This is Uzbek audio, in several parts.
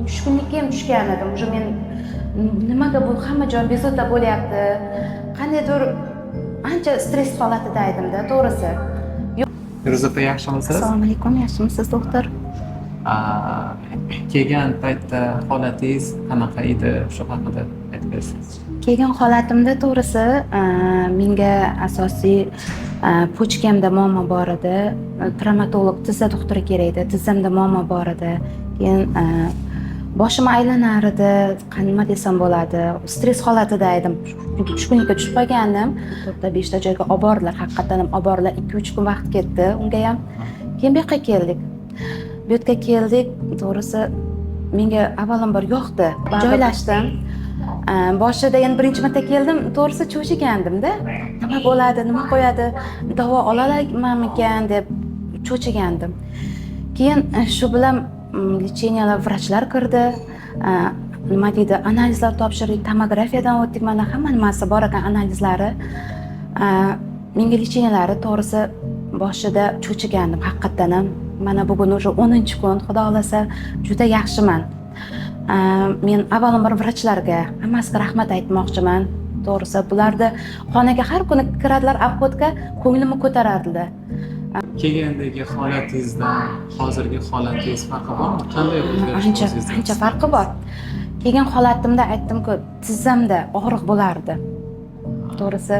Tushkunlikka ham tushgan edim. Уже men nimaga bu hamma joyim bezovta bo'lyapti, qandaydir ancha stress holatida edimda, to'g'risi. Feruza opa, yaxshimisiz? Assalomu alaykum, yaxshimisiz, doktor? Kelgan paytda holatingiz qanaqa edi, shu haqida aytib bersangiz. Kelgan holatimda, to'g'risi, menga asosiy почка mda muammo bor edi. Travmatolog, tizza doktori kerak edi, tizzamda muammo bor edi. Keyin boshim aylanar edi, nima desam bo'ladi, stress holatida edim, chunki tushkunlikka tushib qolgandim. To'rtta, beshta joyga olib bordilar, haqiqatdan ham olib bordilar. 2-3 kun vaqt ketdi unga ham. Keyin bu yoqqa keldik, bu yerga keldik. To'g'risi, menga avvalambor yoqdi, joylashdim. Boshida endi birinchi marta keldim, to'g'risi, cho'chigandimda, nima bo'ladi, nima qo'yadi, davo olamanmikan deb cho'chigandim. Keyin shu bilan лечения lar, vrachlar kirdi, nima deydi, analizlar topshirdik, tomografiyadan o'tdik. Mana, hamma nimasi bor ekan, analizlari. Menga лечения lari, to'g'risi, boshida cho'chigandim haqiqatdan ham. Mana bugun уже 10-kun, xudo xohlasa, juda yaxshiman. Men avvalambor vrachlarga hammasiga rahmat aytmoqchiman. To'g'risi, bularni xonaga har kuni kiradilar, обход ga, ko'nglimni ko'tarardilar. Kelgandagi holatingizdan hozirgi holatingiz farqi bormi? Qanday o'zgarish Ancha, o'zingizda? ancha farqi bor. Kelgan holatimda, aytdimku, tizzamda og'riq bo'lardi, to'g'risi.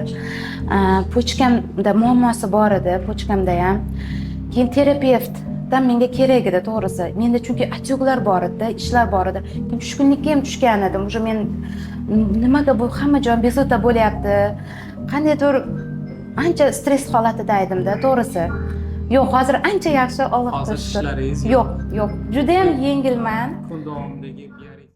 Почка mda muammosi bor edi, почка mda ham. Keyin terapevtdan menga kerak edi, to'g'risi. Menda chunki отек lar bor edi, ishlar bor edi. Keyin tushkunlikka ham tushgan edim. Уже men nimaga bu hamma joyim bezovta bo'lyapti, qandaydir ancha stress holatida edimda, to'g'risi. Yo'q, hozir ancha yaxshi, Allohga Hozir shukur. shishlaringiz Yo'q, yo'q, judayam yengilman. Kun davomidagi